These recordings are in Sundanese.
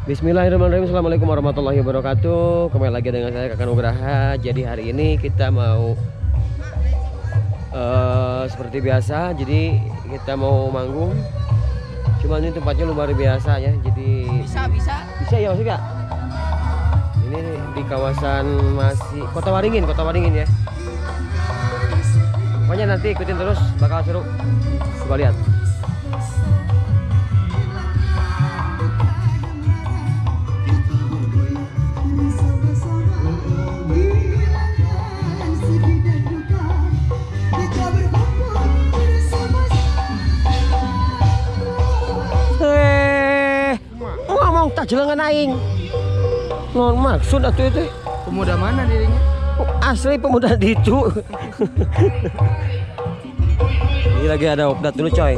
Bismillahirrahmanirrahim. Assalamualaikum warahmatullahi wabarakatuh. Kembali lagi dengan saya Kakak Nugraha. Jadi hari ini kita mau seperti biasa. Jadi kita mau manggung. Cuman ini tempatnya luar biasa ya. Jadi bisa ya maksudnya. Ini di kawasan masih Kota Waringin ya. Pokoknya nanti ikutin terus, bakal seru. Coba lihat. Ngomong tak jelengan aing. Non maksud atuh itu. Pemuda mana dirinya? Oh, asli pemuda itu. Ini lagi ada update dulu coy.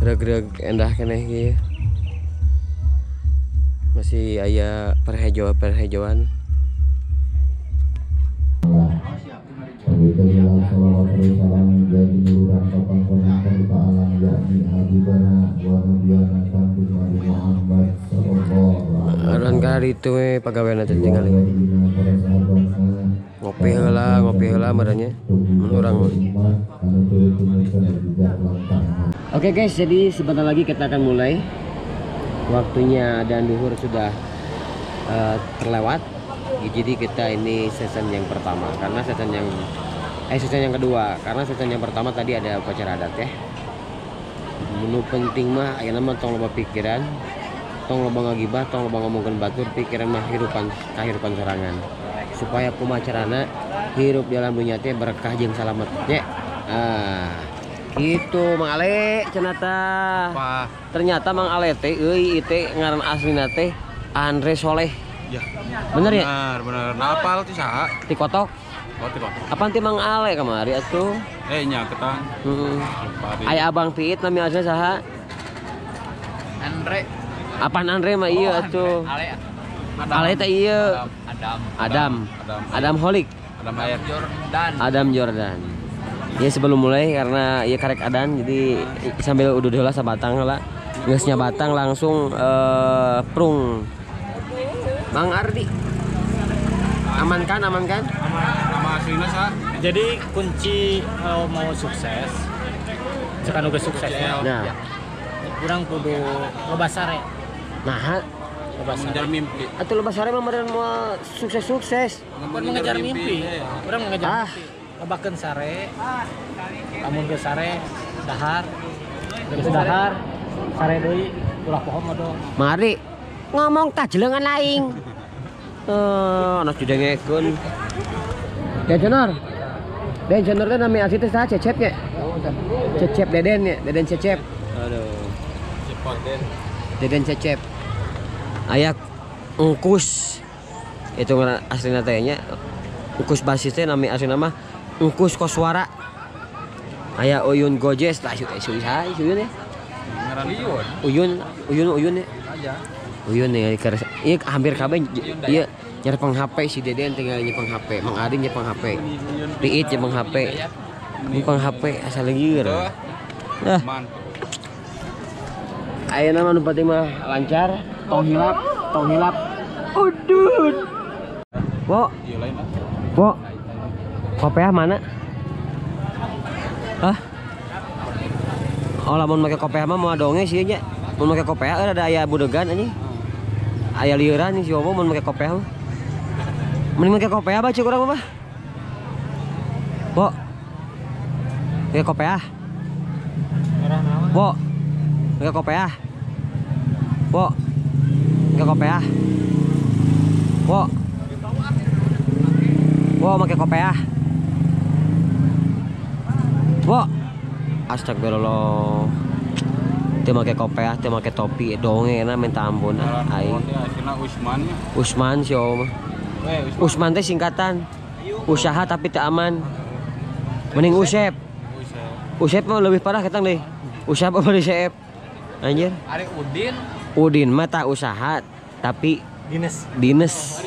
Reg-reg endah keneh ieu. Masih aya perhejoan. Aran kali itu pagawean teh tinggal ngopi heula merenya urang. Oke guys, jadi sebentar lagi kita akan mulai. Waktunya dan duhur sudah terlewat. Jadi kita ini season yang pertama karena season yang kedua, karena season yang pertama tadi ada upacara adat ya. Menu penting mah ayeuna mah tong loba pikiran, tong loba ngagibah, tong loba ngomongkeun batur, pikiran mah kahirupan sorangan. Supaya kumaha carana hirup di alam dunia teh berkah jeung salamet nya. Ah, gitu Mang Ale cenah tah. Ternyata Mang Ale teh euy ieu teh ngaran aslina teh Andre Soleh. Ya. Bener ya? Bener. Napal ti saha? Ti kotok. Oh, ti kotok. Apaan ti Mang Ale kamari atuh? Nya ketang. Heeh. Aya Abang Piit nami asli saha? Andre. Apaan Andre mah ieu atuh? Ale. Ale teh ieu. Adam. Adam Holik. Adam Air Jordan. Adam Jordan. Ya sebelum mulai karena ieu karek adan jadi sambil udud heula sabatang heula. Geus nya batang langsung prung. Mang Ardi, aman kan? Aman. Nama aslinya sa. Jadi kunci kalau mau sukses, sekarang udah sukses ya. Nah, kurang kudu loba sare. Nah, loba sare. Mengejar mimpi. Atuh loba sare mah meureun moal sukses-sukses. Bukan mengejar mimpi. Kurang mengejar mimpi. Lobakeun sare. Lamun geus sare, dahar. Geus dahar, sare deui, ulah poho modal. Mang Ardi ngomong tak jelengan aing. Anak didengekeun. Den Jonor teh nami asli teh saha? Cecep nya. Cecep Deden nya, Deden Cecep. Aduh. Deden Cecep. Aya Engkus. Itu ngaran aslina teh nya. Engkus basis teh nami aslina mah Engkus Koswara. Aya Uyun Gojes lah saha Uyun ya. Ngaran Uyun. Uyun ya. Uyun nih, iya hampir kabeh iya nyerpeng HP si Deden tinggal nyepeng HP, Mang Adi nyepeng HP, Piit nyepeng HP, nyepeng HP asal lieur. Nah, ayeuna mah nu penting mah lancar, tong hilap, udud. Wo, kopiah mana? Hah? Oh lamun make kopiah mah moal donge sih nya. Mun make kopiah ada aya budegan anjing. Aya lieuran si Omo mun make kopiah mah. Mending make kopiah baca urang mah. Bo. Make kopiah. Bo. Make kopiah. Bo. Make kopiah. Bo. Bo make kopiah. Bo. Astagfirullah. Teu make kopiah, teu make topi, dongengna minta ampun aing. Usman si Om. Usman teh singkatan. Usaha tapi teu aman. Mending Usep. Usep mah lebih parah ketang deh. Usep apa di Usep? Anjir. Ari Udin. Udin mah tak usaha tapi Dinas. Dinas.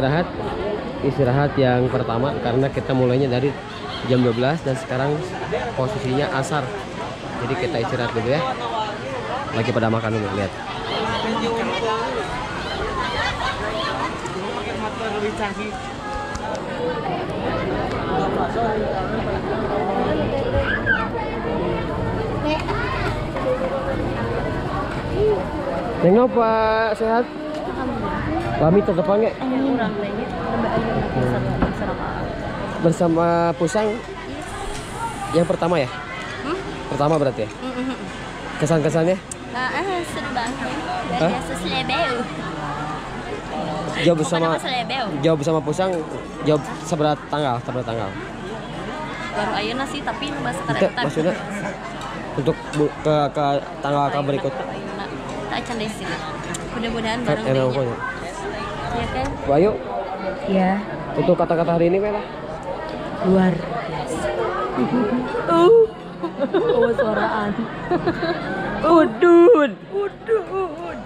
istirahat. Istirahat yang pertama karena kita mulainya dari jam 12 dan sekarang posisinya asar. Jadi kita istirahat dulu ya. Lagi pada makan dulu, lihat. Nengok Pak, sehat? Kami tetap panggil. Bersama Pusang yang pertama ya? Pertama berarti ya? Kesan-kesannya? Seru banget. Biasa selebeu. Jauh bersama Pusang, jauh seberat tanggal, Baru ayeuna sih tapi bahasa kereta. Maksudnya untuk ke tanggal ke berikut. Tak acan deui sih. Mudah-mudahan bareng deui. Iya kan? Bu Ayu? Iya. Untuk kata-kata hari ini Mela? Luar biasa. Oh, suaraan. Udud. Udud.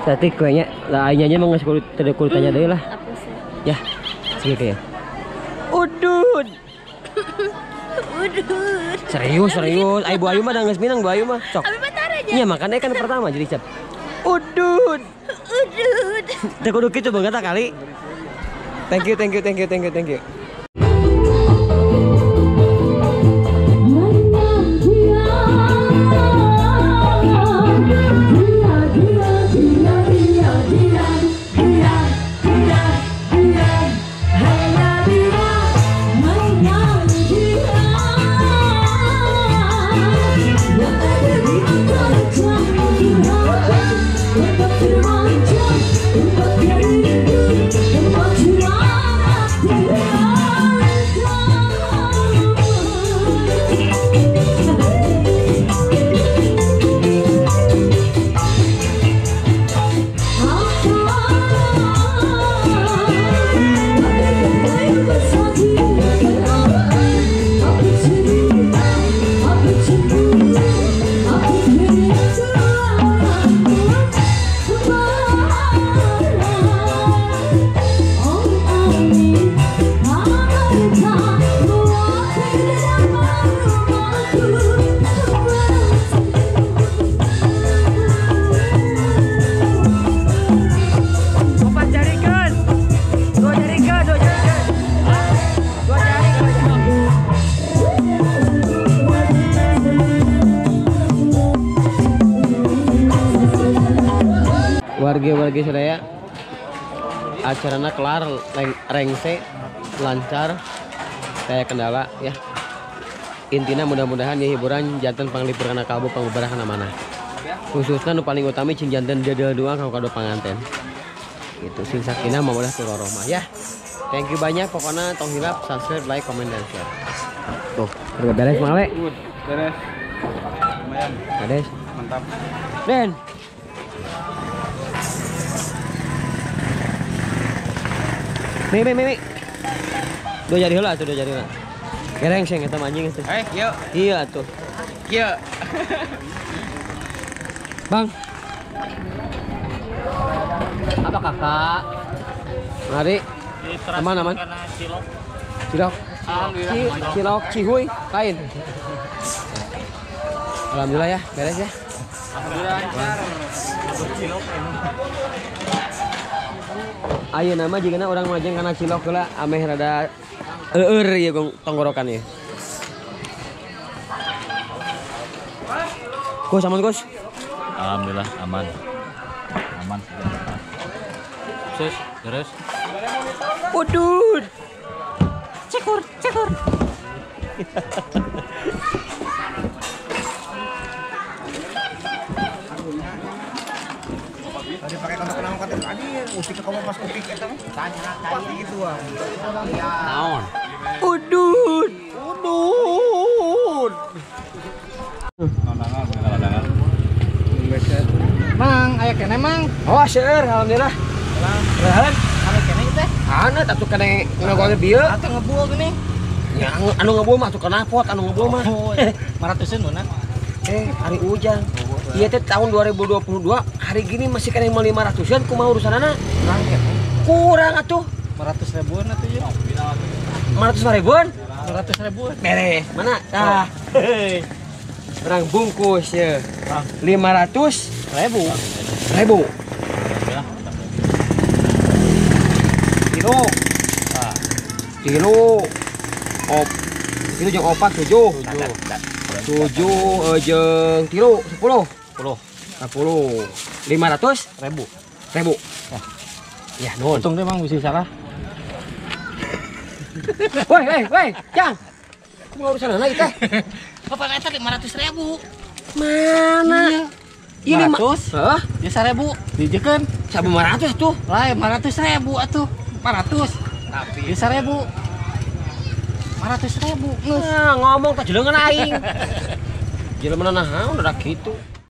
Tadi kayaknya lah aingnya mah geus kudu teu kudu tanya deui lah. Apa sih? Ya. Segitu ya. Udud. Udud. Serius, serius. Ai Bu Ayu mah da geus minang Bu Ayu mah. Sok. Abi mah tara nya. Iya, makanya kan pertama jadi cap. Udud. Udud. Teu kudu kitu banget kali. Thank you, thank you, thank you, thank you, thank you. Warga-warga sadaya, acarana kelar, rengse, lancar, saya kendala ya. Intinya mudah-mudahan ya hiburan janten panglipur kana kalbu pangbubarah kana mana. Khususnya nu paling utami cing janten dedel doang kanu kado panganten. Gitu sing sakinah mawaddah warahmah ya. Thank you banyak pokoknya tong hilap subscribe, like, comment dan share. Tuh, udah beres Mang Ale? Beres. Lumayan. Beres. Mantap. Den. Mi. Dua jari heula atuh, dua jari heula. Gereng sing eta mah anjing teh. Eh, yuk. Iya atuh. Kieu. Bang. Apa kakak? Mari. Aman aman. Cilok. Cilok. Alhamdulillah. Cilok cihuy lain. Alhamdulillah ya, beres ya. Alhamdulillah lancar. Cilok. Ayeuna mah jigana urang majeng kana cilok heula ameh rada leur ieu tenggorokan ieu. Gus aman Gus? Alhamdulillah aman. Aman. Sukses, terus. Udud. Cekur, cekur. Tadi pakai kontak kenang kontak tadi, upik ke kamu pas upik eta mah. Tanya gitu ah. Naon? Udud. Udud. Mang, aya keneh Mang. Oh, seueur alhamdulillah. Alhamdulillah. Aya keneh teh. Anu atuh keneh ngagol bieu. Atuh ngebul geuning. Ya anu ngebul mah atuh knalpot anu ngebul mah. Oh, 500-eun meunang. Hari hujan. Ieu teh tahun 2022 hari gini masih kena 500-an kumaha urusanana? Kurang ya. Kurang atuh. 500 ribuan atuh ya. 500 ribuan? 500 ribuan. Beres. Mana? Tah. Orang bungkus ya. 500 ribu. Ribu. Kilo. Kilo. Op. Kilo jeung opat 7. 7 jeung tilu 10. 10. 10. 500 ribu. Ribu. Ya, nuhun. Untung teh Mang bisa salah. Woi, woi, woi, Jang. Kumaha urusanana ieu teh? Bapak eta 500 ribu. Mana? Iya 500. Hah? Ya 1000 dijekeun. Sabu 500 tuh. Lah 500 ribu atuh. 400. Tapi ya 1000. 500 ribu. Nah, ngomong tak jelengan aing. Jelema naon udah kitu.